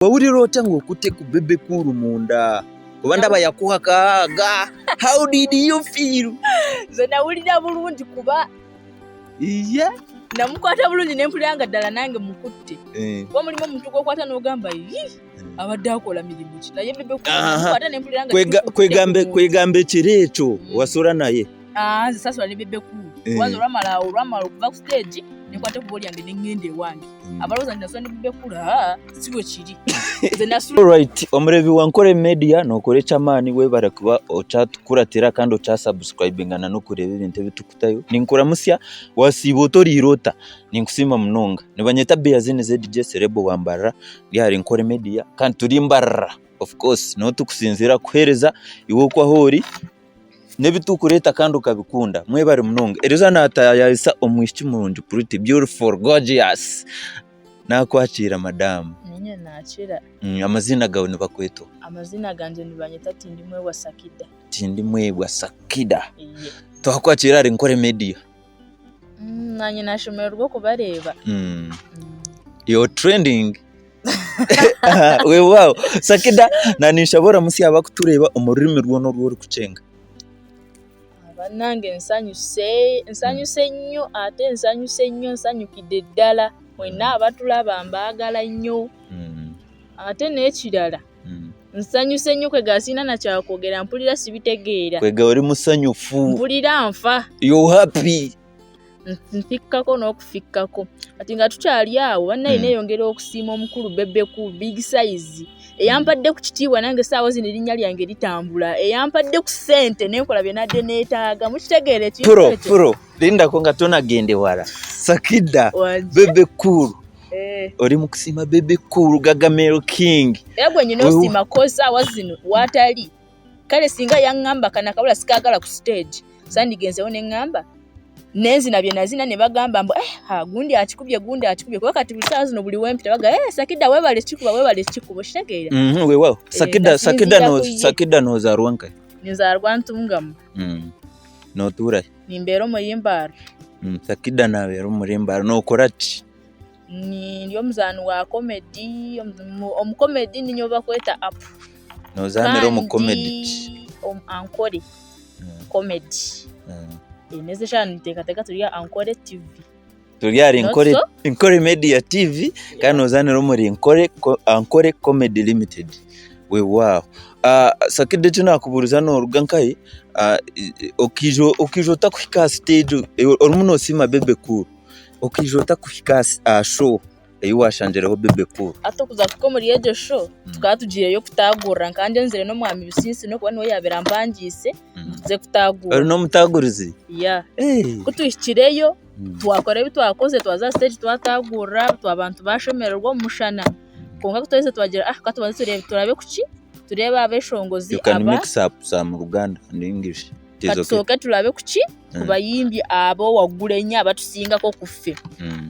Wahurira ota ngu okute ku Bebe Cool munda kuba ndaba yakuha aka hug how did you feel? Nze nawulira bulungi kuba Iye. Namukwata bulungi nempulira nga ddala nange mukutte kuba mulimu omuntu gwokwata nogamba yii abadde akola mirimu ki naye Bebe Cool namukwata nempulira nga Kwegamba kwegamba ekiro ekyo wasura naye? Aah nze sasula ne Bebe Cool kuba nze olwamala olwamala okuva ku stage nenkwata ekubo lyange nengenda ewange abalowooza nti nasula ne Bebe Cool haa si bwe kiri nze nasula Alright, omureebi wa Nkore Media nookora eky'amaani webare kuba okyatukuratira kandi okyasubscribinga na n'okureeba ebintu ebi turikutayo. Ninkuramutsya, wasiiba ota oriire ota? Ninkusiima munonga. Nibanyeta Beazini ZJ Celeb wa Mbarara, ndi ahari Nkore Media kandi turi Mbarara of course niho turikusinziira kukuheereza iwe okwo ahu ori. N'ebi turikureeta kandi okabikunda. Mwebare munonga. Eriizooba naataayaayisa omwishiki murungi pretty, beautiful, gorgeous. Naakwakiira madaamu. Niinye naakira. Amaziina gaawe nibakweta oha? Amaziina gangye nibanyeta Tindimwebwa Sakida. Tindimwebwa Sakida. Iye. Twakwakiira ahari Nkore Media. Naanye nashemererwa okubareeba. You're trending. Weewaawo. Sakida, naninshaba oramutsye abakutureeba omu rurimi rwona oru orikukyenga. Banange nsanyuse, nsanyuse nnyo ate nsanyuse nnyo nsanyukidde ddala. Mwenna abatulaba mbaagala nnyo. Ate n'ekirala nsanyuse nnyo kwegamba sirina na kyakwogera mpulira sibitegeera. Kwega ori musanyufu. Mpulira nfa. You happy. Nfikkako n'okufikkako. Kati nga tukyali awo bannaye neeyongera okusiima omukulu Bebe Cool Big Size eyampadde ku kitiibwa nange essaawa zino erinnya lyange litambula, eyampadde ku ssente ne nkola bye nabadde neetaaga. Mukitegeera ekintu Pro, ekyo? pro, lindako nga tonagenda ewala. Sakida, Bebe Cool. Eh. Ori mukusiima Bebe Cool, Gagamel King. Era gwe nyina osiima ko essaawa zino waatali. Kale singa yaŋŋamba kano akawala sikaagala ku siteegi, sandigenzeewo ne ŋŋamba nenzina bye nazina ne bagamba mbu eh, ha, gundi akikubye gundi akikubye kuba kati buli saawa zino buli wempita baga eh, Sakida webale kikuba webale kikuba okitegeera. Weewaawo. Eh, Sakida, nga Sakida sinziira no, ku ye. Sakida nozaarwa nkahi? Ninzaarwa Ntungamo. Nootuura hi? Nimbeera omuri Mbarara. Sakida naabeera omuri Mbarara. Nookora ki? Ndi omuzaani wa komedi, omu komedi niinye ou barikweta Apu. Noozaanira omu komedi ki? Kandi omu Ankore komedi. N'ezi eshaaha ninteekateeka turi aha Ankore TV. Turi ahari Nkore Media TV kandi noozaanira omuri Ankore Comedy Limited. Weewaawo. Sakida eki naakubuuriza nooruga nkahi? Okaija ota kuhika aha siteegi orimu noosiima Bebe Cool. Okaija ota kuhika aha show ei waashangireho Bebe Cool? Hati okuza kuhika omuri egyo show, tukaba tugiireyo kutaagurira. Nkaba ngyenzire n'omwami Bisinsino kuba niwe yaabaire ampangiise ngu tuze kutaagurira. Ori n'omutaagurizi? Yeah. Ku tuhikireyo, twakora ebi twakozire, twaza aha siteegi twataagurira, abantu baashemererwa omu mushana. Kwonka ku twaherize twagira ah ka tubanze tureebe turabe kuki, tureebe abeshongozi You can aba. mix up some Luganda and English. It is okay. Katusooke turabe kuki, ku bayimbi abo waggulu ennyo abatusingako ku ffe.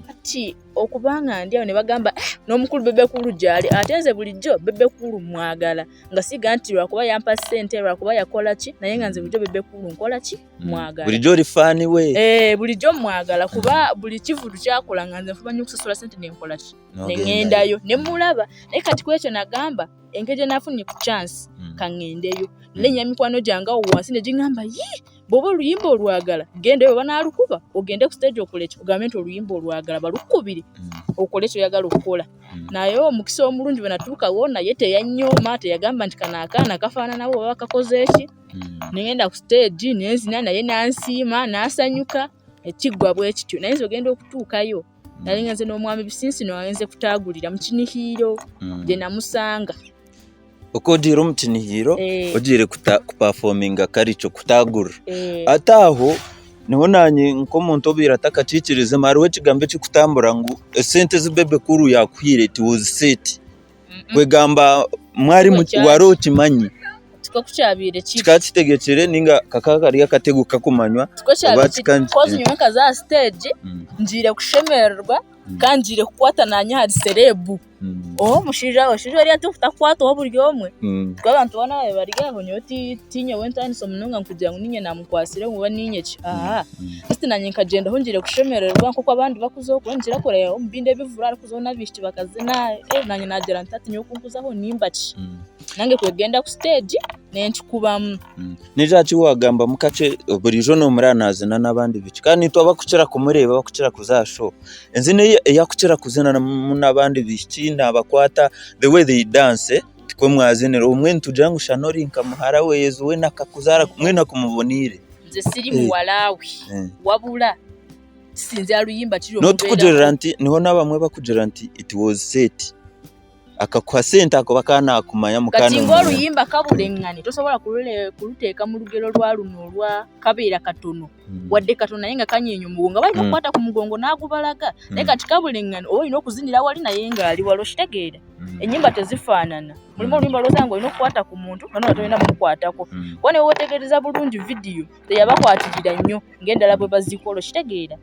Hati okuba nga ndi awo ne bagamba eh n'omukulu Bebe Cool gyali ate nze bulijjo Bebe Cool mmwagala nga siga nti lwakuba yampa ssente lwakuba yakola ki naye nga nze bulijjo Bebe Cool nkola ki mwagala. Bulijjo oli faani we? Eh bulijjo mmwagala kuba buli kivvulu ky'akola nga nze nfuba nnyo okusasula ssente ne nkola ki ne ŋŋendayo ne mmulaba naye kati ku ekyo nagamba engeri gye nafunye ku chance ka ŋŋendeyo. Nenya mikwano gyange awo wansi ne giŋŋamba yii bw'oba oluyimba olwagala gendayo bwe banaalukuba ogende ku siteegi okole ki ogambe nti oluyimba olwagala balukukubire okole ky'oyagala okukola. Naye omukisa omulungi bwe natuukawo naye teyannyooma teyagamba nti kano akaana kafaanana oba kakoze ki. Ne ŋŋenda ku siteegi ne nzina naye n'ansiima n'asanyuka ne kiggwa bwe kityo. Naye nze ogenda okutuukayo nali ngenze n'omwami Bisinsino nga ngenze kutaagulira mu kinihiiro gye namusanga. Oku ogiire omu kinihiiro Eh. ogiire kuta kupafominga karikyo kutaagurira. Eh. Hati aho niho naanye nk'omuntu obaire atakakiikirizemu hariho ekigambo ekirikutambura ngu esente ezi Bebe Cool yaakuhaire it was set. Kwegamba mwari Tikwo kyari. wari okimanyi Tikwo ku kyabaire kiri. kikaba kitegekire ninga kakaba kari akatego kakumanywa Tikwo kyabaire oba kiri. kika Kozi nyowe nkaza aha siteegi ngiire kushemererwa kandi ngiire kukwata naanye ahari serebu. Owa omushaija oshaija oriya takukwatwaho buri omwe kuba abantu boona ababaire bari aho nyowe tinye we ntandise munonga kugira ngu ninye namukwatsire oba ninye ki aaha just nanye nkagyendaho ngiire kushemererwa nk'oku abandi barikuzaho kuba ninkira kureeba omu bindi ebivura harikuzaho n'abaishiki bakazina nanye nagira nti hati nyowe ku nkuzaho nimba ki nange kwegenda ku siteegi nenkikubamu. N'ekya ki waagambamu kakye buriijo noomureba naazina n'abandi baishiki kandi naitwe abakukira kumureeba abakukira kuza aha show enzina ei arikukira kuzinamu n'abandi baishiki naabakwata the way they dance tikwo mwazinire obumwe nitugira ngu shana ori nka muhara we weena akakuzaara mbwenu akumuboneire. Nze siri muwara we wabura tisinzira ruyimba ki N'otukugirira nti niho n'abamwe bakugira nti it was set. Akakuha sente ahakuba akaba nakumanya mukaba Kati nimumanyana. ng'oruyimba kaburengane tosobola kuruteeka mu rugero rwa runo orwa kabeera katono wadde katono naye nga kanyeenya omugongo aba alina okukwata ku mugongo n'agubalaga naye kati kaburengane oba olina okuzinira wali naye ng'ali wala okitegeera? Ennyimba tezifaanana mulimu oluyimba lw'osanga ng'olina okukwata ku muntu nga n'olala tolina kumukwatako kuba ne bw'oweetegereza bulungi vidiyo teyabakwatirira nnyo ng'endala bwe bazikola okitegeera?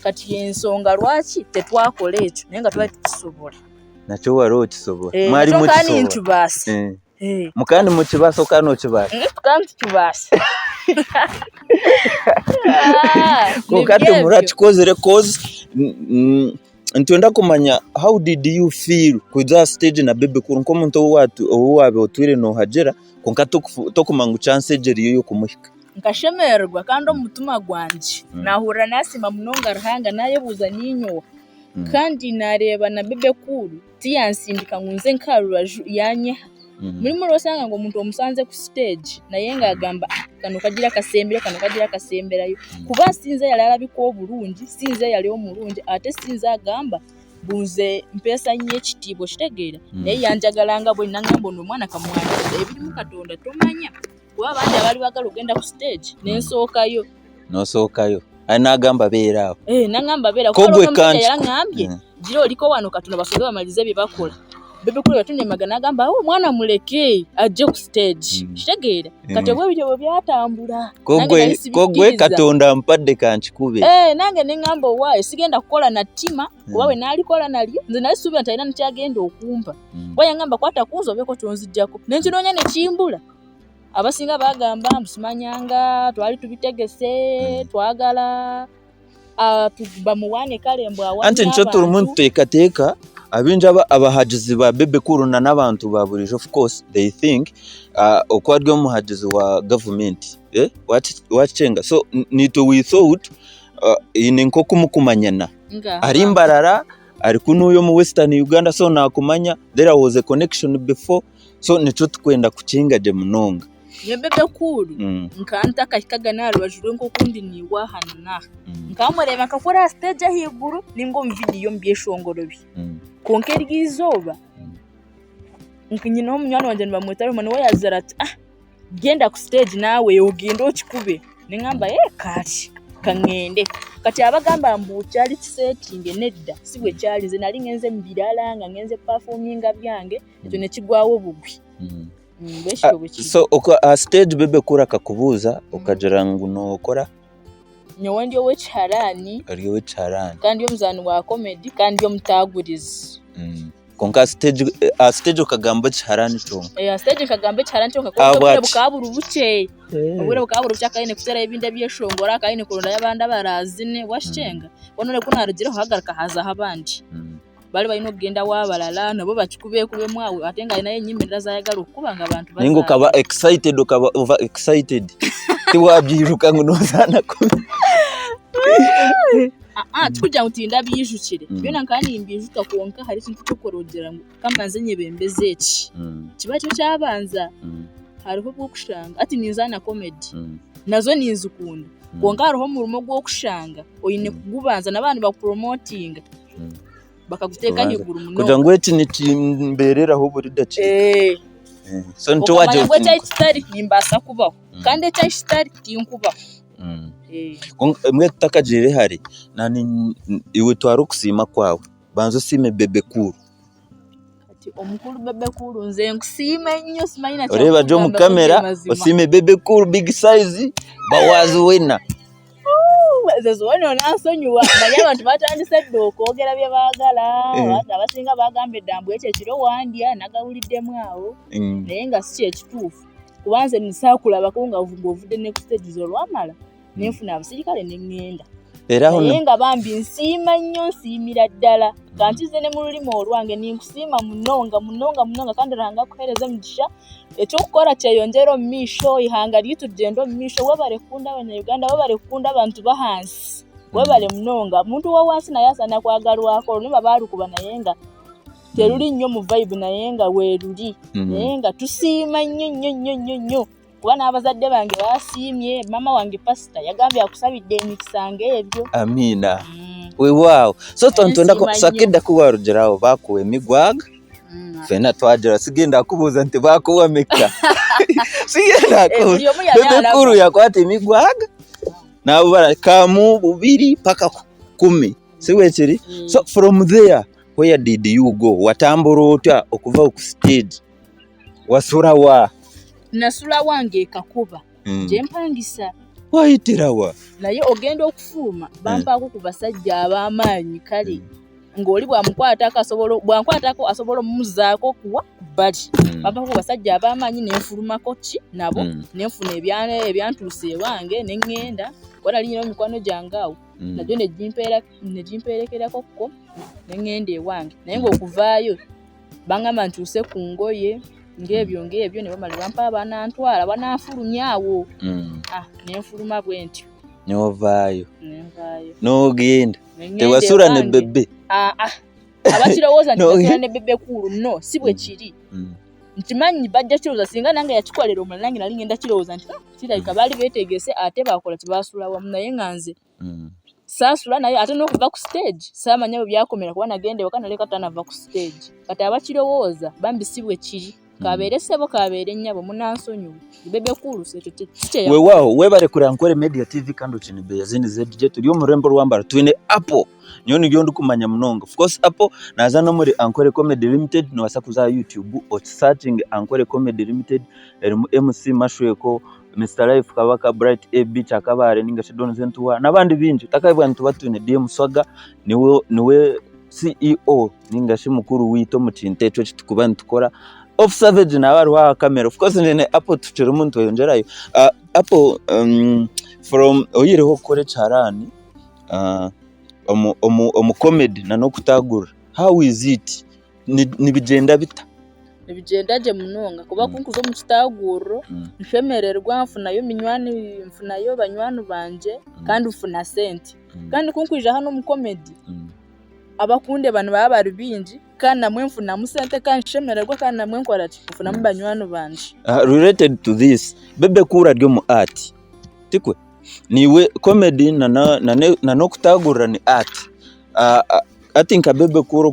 Kati y'ensonga lwaki tetwakola ekyo naye nga twali tukisobola. Nakyo wari okisobora. Eh, Mwari nakyo kandi mukisobora. nitubaasa. Eh. Eh. Mukaba nimukibaasa okaba nokibaasa. Tukaba nitukibaasa. Ah, Kwonka nibyo ebyo. timurakikozire cause nitwenda kumanya how did you feel kuza aha stage na Bebe Cool nk'omuntu ou watu- ou waaba otwire noohagira kwonka tokufu- tokumanya ngu chance egyo eriyo ey'okumuhika. Nkashemererwa kandi omu mutima gwangye naahurira naasiima munonga Ruhanga naayebuuza niinye oha. Kandi naareeba na Bebe Cool tiyansindika ngu nze nk'aha rubaju yaanyeha. Buri oshanga ngu omuntu omusanze ku siteegi naye nga agamba ah kano kagira akasemberayo kano kagira akasemberayo. Kuba sinze yari arabika oburungi, sinze yari omurungi ate sinze agamba ngu nze mpeesa nnyo ekitiibwa okitegeera? Naye yanjagala nga bwendi nangamba onu omwana kamwanirize ebirimu Katonda tomanya. Kuba abandi abaari baagara kugyenda ku siteegi nensookayo. Nosookayo. Aye nagamba beera aho. Eh, nangamba beera Ko kuba gwe hariho omushaija kanki. yarangambye gira oriko wano katono basooke bamalirize ebi bakora. Bebe Cool yatunemaga nagamba awo omwana muleke ajje ku siteegi. Okitegeera? Kati obwo ebyo bwe byatambura. Ko Nange gwe nari ko gwe sibikkiriza. Katonda ampadde kankikube. Eh, nange nengamba owaaye sigenda kukora na ttima kuba bwe naarikora naryo nze nari sisuubira nti alina n'ekyagenda okumpa. Kuba yangamba kwata kunze obeeko kyonzigyako. Nenkinoonya nekimbura. Abasinga bagamba mbu simanyanga twali tubitegese twagala bamuwane kare mbu awane Anti nikyo turimu abantu. nituteekateeka abaingi abahagizi ba Bebe Cool na n'abantu ba buriijo of course they think oku ari omuhagizi wa gavumenti wakikyenga so naitwe we thought haine nk'oku murikumanyana ari Mbarara ari kunuya omu western Uganda so nakumanya there was a connection before. So nikyo tukwenda kukinga gye munonga. Nyowe Bebe Cool nkaba ntakahikaga n'aha rubaju rwe nk'oku ndi naiwe aha na n'aha. Nkaba mureeba nkakora aha siteegi ahaiguru nainga omu vidiyo omu byeshongoro bye. Kwonka eryo eizooba, nyineho munywani wangye nibamweta Roma niwe yaagira ati ah gyenda ku siteegi naawe ogyende okikube. Ningamba ee kare kangende. Kati abagamba mbu kyari kisetinge nedda sibwekyari nze nari ngenze omu birara nga ngenze kupafominga byange. Ekyo nikigwaho obugwi. Mbwenu ekyo bwe kiri. So aha siteegi Bebe Cool akakubuuza okagira ngu nookora? Nyowe ndi ow'ekiharaani. Ori ow'ekiharaani. Kandi ndi omuzaani wa komedi kandi ndi omutaagurizi. Kwonka aha siteegi okagamba ekiharaani kyonka? Aha siteegi nkagamba ekiharaani kyonka kwonka obwire bukaba buri bukye. Obwire bukaba buri bukye akaba aine kuteeraho ebindi ebyeshongoro, akaba aine kurondayo abandi abaraazine, waakikyenga? Mbwenu ku naarugireho haagaruka haazaho abandi. Bari balina okugenda wabalala nabo bakikubekubemu aho ate nga nayo enyimirira zayagala okukuba nga abantu Ninga okaba excited okaba over excited tiwabyijuka ngu nozaana kubi. Aa tikugira ngu tindabijukire byona nkaba nimbijuka kwonka hariho ekintu eky'okukora ogira ngu kambanze nyebembeze eki kiba nikyo kyabanza hariho obw'okushanga hati ninzaana comedy nazo ninzikunda kwonka hariho omurimo ogw'okushanga oine kugubanza n'abantu nibakupromotinga. Bakaguteeka ahaiguru munonga. Kugira ngu eki nikimbereraho buri dakiika. Eh. So nikyo Okamanya wagira ngu oti eki ahi kitari nimbaasa kubaho kandi eki ahi kitari tinkubaho. Eh. Kwonka mbwenu tutakagiire hare, iwe twara okusiima kwawe, banza osiime Bebe Cool. Kati omukuru Bebe Cool nze nkusiima nnyo simanyi na Oreeba gye omu kyakugamba kamera mazima. osiime Bebe Cool big size bawazi wena. Nze zuena onansonyiwa manya abantu batandise dda okwogera bye baagala eh. Abasinga bagamba edda mbu ekyo ekiro wandya nagawuliddemu awo mm. Naye nga si kyekituufu kuba nze nsaakulabako nga ng'ovudde ne ku stages olwamala mm. Nenfuna abasirikale ne ŋŋenda naye nga bambi nsiima nnyo nsiimira ddala mm. Kankize ne mu lulimi olwange ninkusiima munonga munonga munonga kandi Ruhanga akuheereze omugisha. Eky'okukora kyeyongyere omu maisho, eihanga ryaitu rigyende omu maisho. Webare kukunda abanya-Uganda, webare kukunda abantu b'ahansi, webare munonga. Omuntu ow'ahansi nawe asaana kwagarwako, orurimi baarukuba naye nga teruri nnyo omu vibe naye nga weruri. Naye nga tusiima nnyo nnyo nnyo nnyo nnyo kuba n'abazadde bange baasiimye, maama wange pasita yagambye akusabidde emikisa ng'ebyo. Amiina. Weewaawo. So Nsiima nnyo. Sakida ku waarugira aho baakuha emigwaga. Ffena twagira sigenda kubuuza nti bakuwa meka sigenda Eh, buli omu yali Bebe alaba. Cool yakwata emigwaga nabubara kamu bubiri paka ku kumi si bwekiri so from there where did you go watambura otya okuva ku stage wasura wa Nasula wange e Kakuba gye mpangisa. Wayitira wa? Naye ogenda okufuluma bampaako ku basajja ab'amaanyi kale ng'oli bw'amukwatako asobola bw'ankwatako asobola omuzzaako kuwa ku bbali. Bampaako ku basajja ab'amaanyi ne nfulumako ki nabo ne nfuna ebyantuusa ewange ne ŋŋenda kuba nali nninayo mikwano gyange awo nagyo ne gimpeera ne gimpeerekerako ko ne ŋŋenda ewange naye ng'okuvaayo bangamba nkyuse ku ngoye ng'ebyo ng'ebyo ne bamala ne bampa abanantwala bananfulumya awo mm. ah, ne nfuluma bwe ntyo n'ovaayo n'ogenda tewasula ne bebe ah, ah. abakirowooza nti nasula ne bebe kuulu no si bwe mm. kiri mm. nkimanyi bajja kirowooza singa nange yakikolera omulala nange nali ngenda kirowooza nti kirabika baali beetegese ate bakola kyebaasula wamu naye nga nze mm. saasula naye ate n'okuva ku stage saamanya bwe byakomera kuba nagenda ewaka naleka tanava ku stage kati abakirowooza bambi si bwe kiri mm. kabeere ssebo kabeere nnyabo munansonyiwe bebe cool ekyo kikyeya weewaawo weebale kureba Nkore Media TV kandi okine Beyazini ZJ turi omu rurembo rwambara twine Apple nyowe niryo ndikumanya munonga of course Apple naaza n'omuri Ankore Comedy Limited noobaasa kuza aha YouTube okisakinge Ankore Comedy Limited erimu MC Mashweko Mister Life, Kabaka, Bright, AB, Kyakabaare ninga shi Don Zentuwa n'abandi baingi. Otakayebwa nituba twine DM Swaga niwe niwe CEO ninga shi mukuru waitu omu kintu ekyo eki turikuba nitukora. Off Savage naaba ariho aha kamera. Of course nyine Apple tukirimu nitweyongyerayo. Uh, Apple um, from oyihireho kukora ekiharani uh, omu, omu, omu comedy na n'okutaagurira how is it? Nibigyenda bita? Nibigyenda gye munonga kuba ku nkuza omu kitaaguriro nshemererwa nfunayo minywani nfunayo banywani bangye kandi nfuna sente. Kandi ku nkwija hanu omu komedi abakundeeba nibaba bari baingi kandi namwe nfunamu sente kandi nshemererwa kandi namwe nkora ki nfunamu banywani bangye. Related to this, Bebe Cool ari omu art, tikwe? Naiwe comedy n'okutaagurira ni art. Hati nka Bebe Cool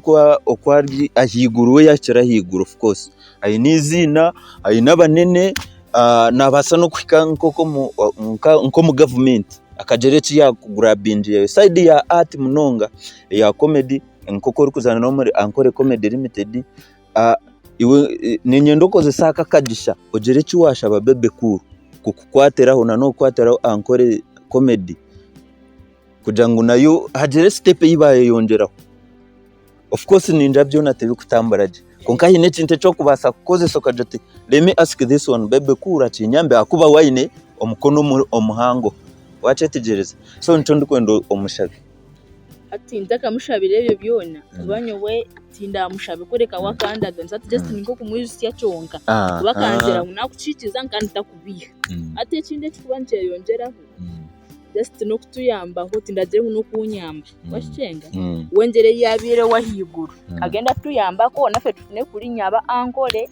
oku ari ahaiguru we yaakira ahaiguru of course aine eiziina, aine abanene, naabaasa n'okuhika nk'omu gavumenti akagira eki yaakugurabingireyo. Sayidi ya art munonga eya comedy nk'oku orikuzaana n'omuri Ankole Comedy Limited, iwe niinyenda okozese aka akagisha ogire eki waashaba Bebe Cool kukukwatiraho n'okukwatiraho Ankole Comedy. Kugira ngu nayo hagire sitepu ei baayeyongyeraho. Of course ningira byona tibikutambura gye kwonka haine ekintu eki orikubaasa kukozesa okagira oti let me ask this one Bebe Cool akinyambe ahakuba we aine omukono omuhango waakyetegyereza? So nikyo ndikwenda omushabe. Hati ntakamushabire ebyo byona kuba nyowe tindamushabe kureka we akandaganisa hati just ni nk'okumwijutsya kyonka kuba akangira ngu nakukikiza kandi takubiiha. Hati ekindi ekirikuba nikyeyongyeraho. Just n'okutuyambaho tindagire ngu n'okunyamba wakikyenga we engyera ei yabaire ow'ahaiguru agenda atuyambako naffe tufune kurinya aba ankole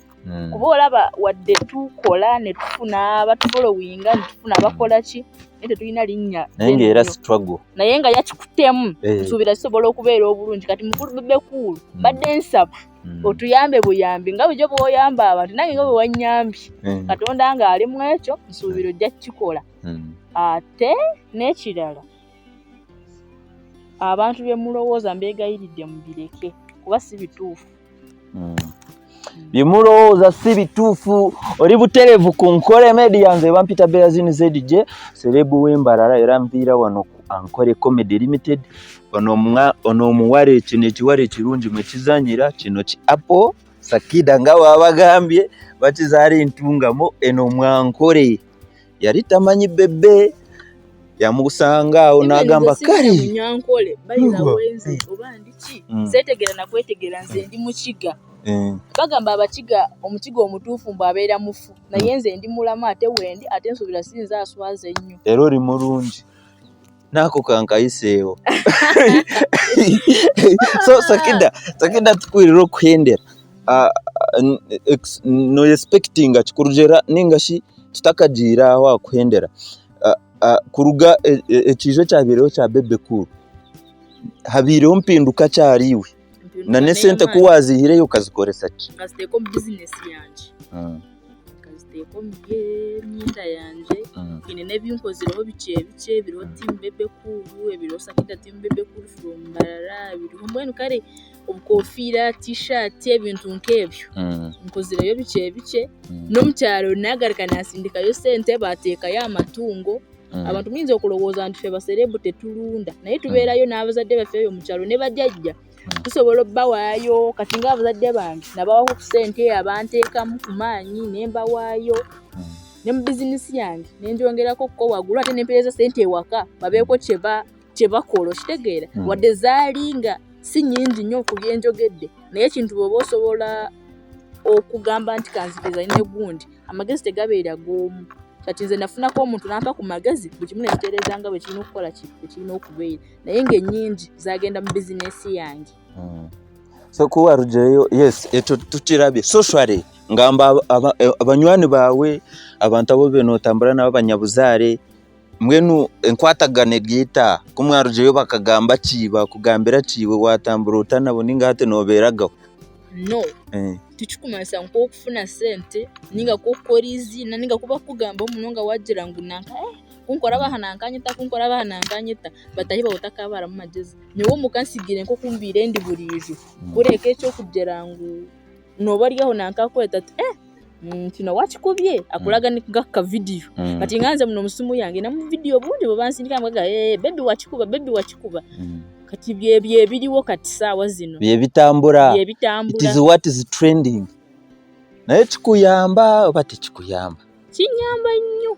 kuba oraba wadde tukora nitufuna abatuforowinga nitufuna abakora ki naye tetulina linnya Naye nga era struggle. Naye nga yakikutemu nsuubira kisobola okubeera obulungi kati mukulu Bebe Cool mbadde nsaba otuyambe buyambi nga bulijjo bw'oyamba abantu nange nga bwe wannyambye Katonda ng'ali mu ekyo nsuubira ojja kukikola. Ate n'ekirala abantu bye mulowooza mbeegayiridde mubireke kuba si bituufu. Bye mulowooza si bituufu. Oli butereevu ku Nkore Media, nze bampita Beazini ZJ, serebu w'e Mbarara era nviira wano ku Ankore Comedy Limited. Onu omuwara eki n'ekiwara ekirungi mwekizanyira kino ki Apple Sakida nga babagambye bakizaara entungamo eno omwankore yari tamanyi Bebe yamusanga aho nagamba kare. Munyankore by the way nze oba ndi ki setegera nakwetegera nze ndi mukiga bagamba abakiga omukiga omutuufu mbu abeera mufu naye nze ndi mulamu ate wendi ate nsuubira sinze aswaza ennyo. Era ori murungi. Nako kankayiseeho. So Sakida, Sakida tukwirire okuhendera. No expectinga ki kurugiirira ninga shi tutakagiire aho aha kuhendera. Kuruga ekiijo ekyabaireho ekya Bebe Cool, habaireho mpinduka ki ahariiwe? Na n'esente ku waaziihireyo okazikoresa ki? Nkaziteeka omu bizinesi yangye. Nkaziteeka omu by'emyenda yangye. Haine n'ebi nkozireho bikye bikye biriho Team Bebe Cool, ebiriho Sakida Team Bebe Cool from Mbarara, biriho mbwenu kare obukofiira, tishaati ebintu nk'ebyo. Nkozireyo bikye bikye. N'omu kyaro naagaruka naasindikayo sente baateekayo amatungo. Abantu muyinza okulowooza nti ffe baserebu tetulunda naye tubeerayo n'abazadde baffe eyo mu kyalo ne bajjajja tusobola obbawaayo kati ng'abazadde bange nabawako ku ssente abanteekamu ku maanyi ne mbawaayo ne mu bizinesi yange ne ngyongerako ko waggulu ate ne mpeereza ssente ewaka babeeko kye bakola okitegeera wadde zaali nga si nnyingi nnyo ku bye njogedde naye ekintu bw'oba osobola okugamba nti kanzikiriza ne gundi amagezi tegabeera g'omu kati nze nafunako omuntu nampa ku magezi buli kimu nekitereeza nga bwe kirina okukola ki bwe kirina okubeera naye ng'ennyingi zagenda mu bizinesi yange hmm. So kuwarugireyo yes ekyo tukirabye socially ngamba abanywani baawe abantu abu obaire notambura nabo abanyabuzaare mbwenu enkwatagana eri eta ku mwarugireyo bakagamba ki bakugambira ki iwe watambura ota nabo ninga hati nobeeragaho? No. Tikikumanyisa ngu okufuna sente ninga ku okukora eiziina ninga ku bakukugambaho munonga wagira ngu nanka ku nkora aha nankanyeta ku nkora aha nankanyeta bataahi baawe otakabaramu magyezi. Nyowe omuka ntsigaire nk'oku mbaire ndi buriijo kureka eky'okugira ngu nooba ori aho nanka akweta ati kino wakikubye akuraga nka vidiyo kati nka nze muno omu simu yange nyinemu vidiyo bungi bubansindikira nibagamba bebi wakikuba bebi wakikuba kati byebyo ebiriwo kati saawa zino. Byebitambura. Byebitambura. It is what is trending. Naye kikuyamba oba tikikuyamba? Kinyamba nnyo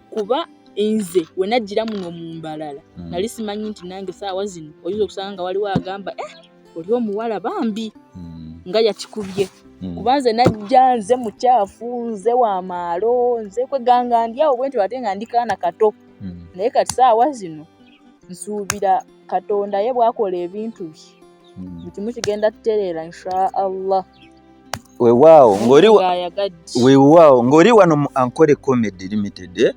kuba nze wenagira muno mu Mbarara nali simanyi nti nange saawa zino oyinza okusanga nga waliwo agamba eh oli omuwala bambi nga yakikubye kuba nze najja nze mukyafu nze wamaalo nze kweganga ndi awo bwentyo ate nga ndi kaana kato naye kati saawa zino nsuubira Katonda ye bwakola ebintu bye buli kimu kigenda kutereera insha Allah. Wewaawo ng'oli wewaawo ng'oli wano mu Ankole Comedy Limited eh,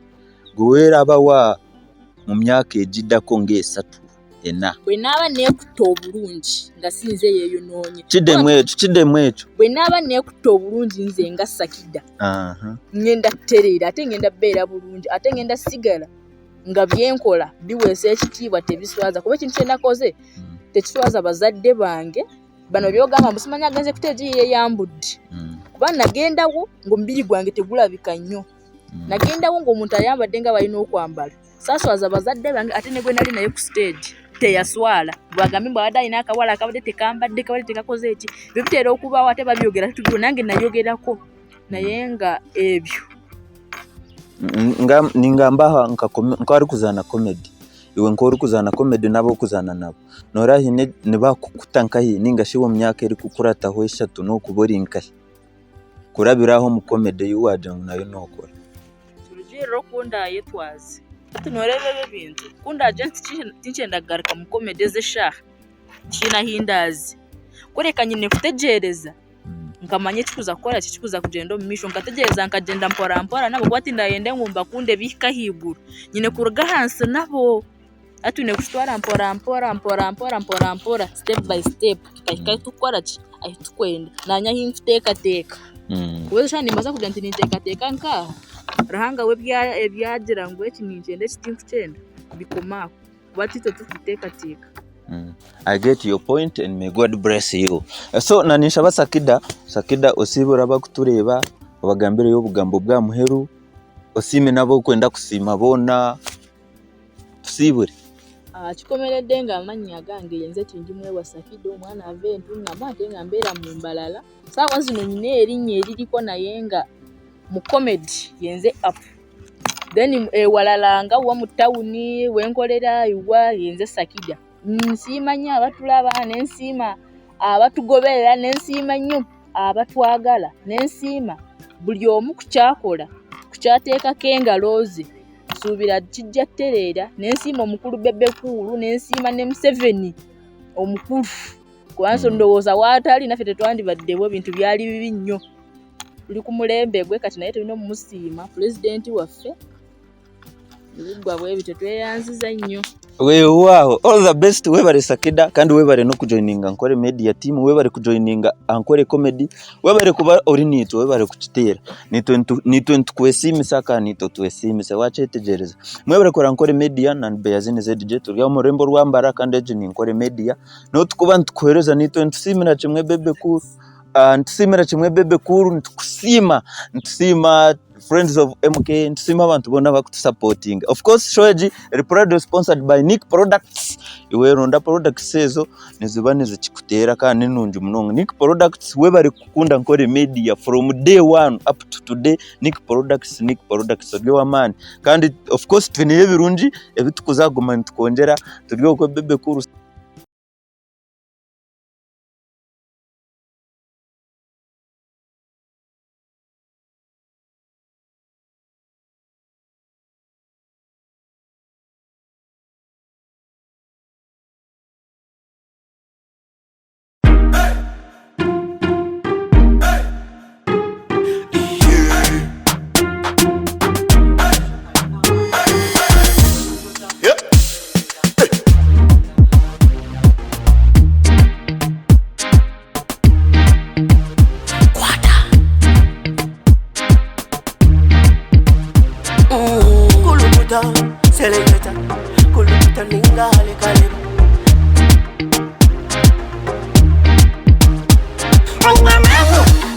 gwe weeraba wa mu myaka egiddako ng'esatu ena? Bwe naaba neekutte obulungi nga si nze yeeyonoonye. Kiddemu ekyo, kiddemu ekyo. Bwe naaba neekutte obulungi nze nga Sakida ngenda kutereera ate ngenda beera bulungi ate ngenda sigala nga byenkola biweesa ekitiibwa tebiswaza kuba ekintu kyenakoze hmm. tekiswaza bazadde bange bano byogamba mbu simanyi agenze kuteegi yeyambudde hmm. kuba nagendawo ngaomubiri gwange tegulabika nnyo hmm. nagendawo ngaomuntu ayambadde nga balina okwambala saswaza bazadde bange ate negwe nali naye ku stage teyaswala bwagambe mbu abadde alina akawala akabadde tekambadde kabadde tekakoze eki byo bitera okubaawo ate babyogera tubiwo nange nayogerako naye nga ebyo Ningamba aha nk'arikuzaana comedy, iwe nk'orikuzaana comedy n'abu orikuzaana nabo, nooreeba haine nibakukuta nkahi ninga shi omu myaka erikukurataho eshatu nookuba ori nkahi kurabira aho omu comedy ei waagira ngu nayo nookora? Nikirugiirira oku ndaayetwaze. Hati nooreeba ebi ebintu, ku ndaagire nti tinkyenda kugaruka mu comedy ezi eshaaha, tihaine ahi ndaaze. Kureka nyine kutegyereza nkamanya ekikuza kukora ki, ekikuza kugyenda omu maisho, nkategyereza nkagyenda mpora mpora nabo ahabw'okuba tindayende ngu mbakunde bihike ahaiguru, nyine kuruga ahansi nabo, hati twine kukitwara mpora mpora mpora mpora mpora mpora step by step tukahika ahu turikukora ki, ahu turikwenda naanye ahu ndikuteekateeka, kuba eshaaha nimbaasa kugira nti ninteekateeka nk'aha, Ruhanga we ebi agira ngu eki ninkyenda eki tinkukyenda bikoma aho. Kuba titwe turikuteekateeka. I get your point and may God bless you. So na ninshaba Sakida, Sakida osiibure abakutureeba obagambireyo obugambo bwa muheru, osiime n'abu orikwenda kusiima boona, tusiibure. Ah, kikomeredde nga amannya agange yenze Tindimwewa Sakida, omwana ava Entungamu ate nga mbeera mu Mbarara. Saawa zino nyina erinnya eririko naye nga mu comedy yenze up. Then ewalala nga wa mu tawuni wenkolera iwa yenze Sakida. Nsiima nnyo abatulaba ne nsiima abatugoberera ne nsiima nnyo abatwagala ne nsiima buli omu ku kyakola ku kyateekako engalo ze nsuubira kijja kutereera ne nsiima omukulu Bebe Cool ne nsiima ne Museveni omukulu kuba ndowooza waatali naffe tetwandibaddewo ebintu byali bibi nnyo tuli ku mulembe gwe kati naye tulina omumusiima pulezidenti waffe ebiggwa bwe bityo tweyanziza nnyo. Weewaawo all the best webale Sakida kandi webale n'okujoininga Ankole Media team webale kujoininga Ankole Comedy webale kuba ori naitwe webale kukiteera naitwe nitu naitwe nitukwesiimisa kandi naitwe otwesiimise wakyetegyereza mwebale kureba Ankole Media na Beyazini ZJ turi aha omu rurembo rwa Mbarara kandi egi ni Ankole Media n'obu turikuba nitukuheereza naitwe nitusiimira kimwe Bebe Cool nitusiimira kimwe Bebe Cool nitukusiima nitusiima Friends of MK nitusiima abantu boona abarikutusapotinga. Of course show egi eri proudly sponsored by Nick Products. Iwe ronda products ezo niziba nizikikuteera kandi ni nungi munonga. Nick Products webare kukunda Nkore Media from day one up to today. Nick Products, Nick Products ori ow'amaani. Kandi of course twineyo ebirungi ebi turikuza kuguma nitukwongyera turi okwe Bebe Cool. Kulukuta, seleketa, kulukuta ninga halekaleba.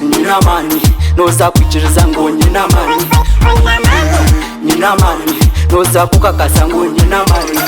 Nyina amani, noza kwikiriza ngu nyina amani. Nyina amani, noza kukakasa ngu nyina amani.